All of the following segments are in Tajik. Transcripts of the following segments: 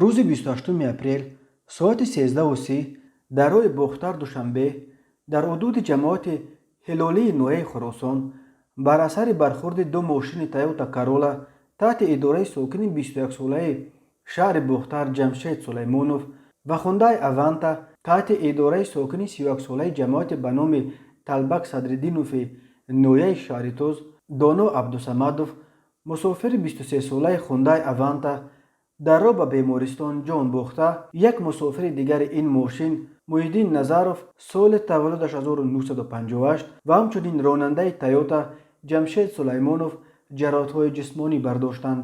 Рӯзи 28 апрел соати 13:30 дар роҳи Бохтар Душанбе, дар ҳудуди ҷамоати Ҳилолии ноҳияи Хуросон, бар асари бархӯрди ду мошини Тойота Карола таҳти идораи сокини 21-солаи шаҳри Бохтар Ҷамшед Сулаймонов ва Хундай Аванта таҳти идораи сокини 31-солаи ҷамоати ба номи Талбак Садриддинови ноҳияи Шаҳритоз Доно Абдусамадов, мусофири 23-солаи Хундай Аванта дар роҳ ба бемористон ҷон бохта, як мусофири дигари ин мошин Муҳиддин Назаров, соли таваллудаш 1958, ва ҳамчунин ронандаи Тойота Ҷамшед Сулаймонов ҷароҳатҳои ҷисмонӣ бардоштанд.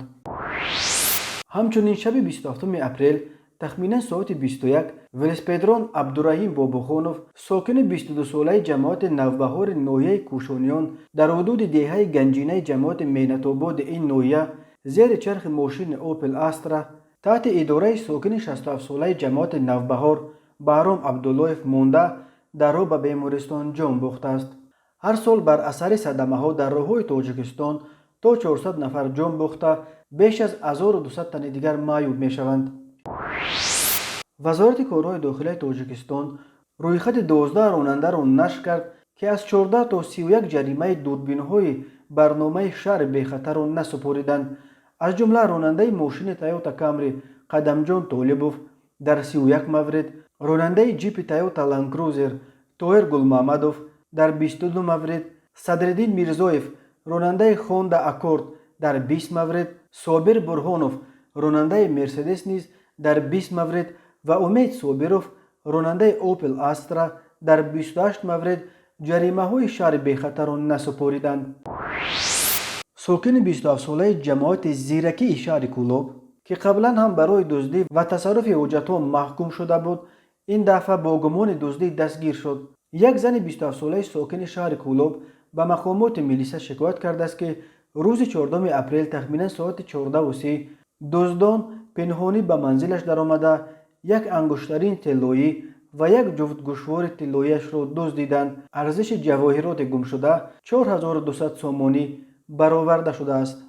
Ҳамчунин шаби 27 апрел тахминан соати 21 велосипедрон Абдураҳим Бобохонов, сокини 22-солаи ҷамоати Навбаҳори ноҳияи Кӯшониён, дар ҳудуди деҳаи Ганҷинаи ҷамоати Меҳнатободи ин ноҳия зери чархи мошини Опел Астра таҳти идораи сокини 67-солаи ҷамоати Навбаҳор Баҳром Абдуллоев монда, дар роҳ ба бемористон ҷон бохтааст. Ҳар сол бар асари садамаҳо дар роҳҳои Тоҷикистон то 400 нафар ҷон бохта, беш аз 1200 тани дигар маъюб мешаванд. Вазорати корҳои дохилаи Тоҷикистон рӯйхати 12 ронандаро нашр кард, ки аз 14 то 31 ҷаримаи дурбинҳои барномаи шаҳри бехатарро насупориданд. Аз ҷумла ронандаи мошини Тойота Камри Қадамҷон Толибов дар 31 маврид, ронандаи ҷипи Тойота Ландкрузер Тоҳир Гулмаҳмадов дар 22 маврид, Садриддин Мирзоев, ронандаи Хонда Аккорд, дар 20 маврид, Собир Бурҳонов, ронандаи Мерседес, низ дар 20 маврид ва Умед Собиров, ронандаи Опел Астра, дар 28 маврид ҷаримаҳои шаҳри бехатарро насупориданд. Сокини 27-солаи ҷамоати Зиракии шаҳри Кӯлоб, ки қаблан ҳам барои дуздӣ ва тасарруфи ҳуҷҷатҳо маҳкум шуда буд, ин дафъа бо гумони дуздӣ дастгир шуд. Як зани 27-солаи сокини шаҳри Кӯлоб ба мақомоти милиса шикоят кардааст, ки рӯзи 4 апрел тахминан соати 14:30 дуздон пинҳонӣ ба манзилаш даромада, як ангуштарини тиллоӣ ва як ҷуфт гӯшвори тиллоиашро дуздиданд. Арзиши ҷавоҳироти гумшуда 4200 сомонӣ бароварда шудааст.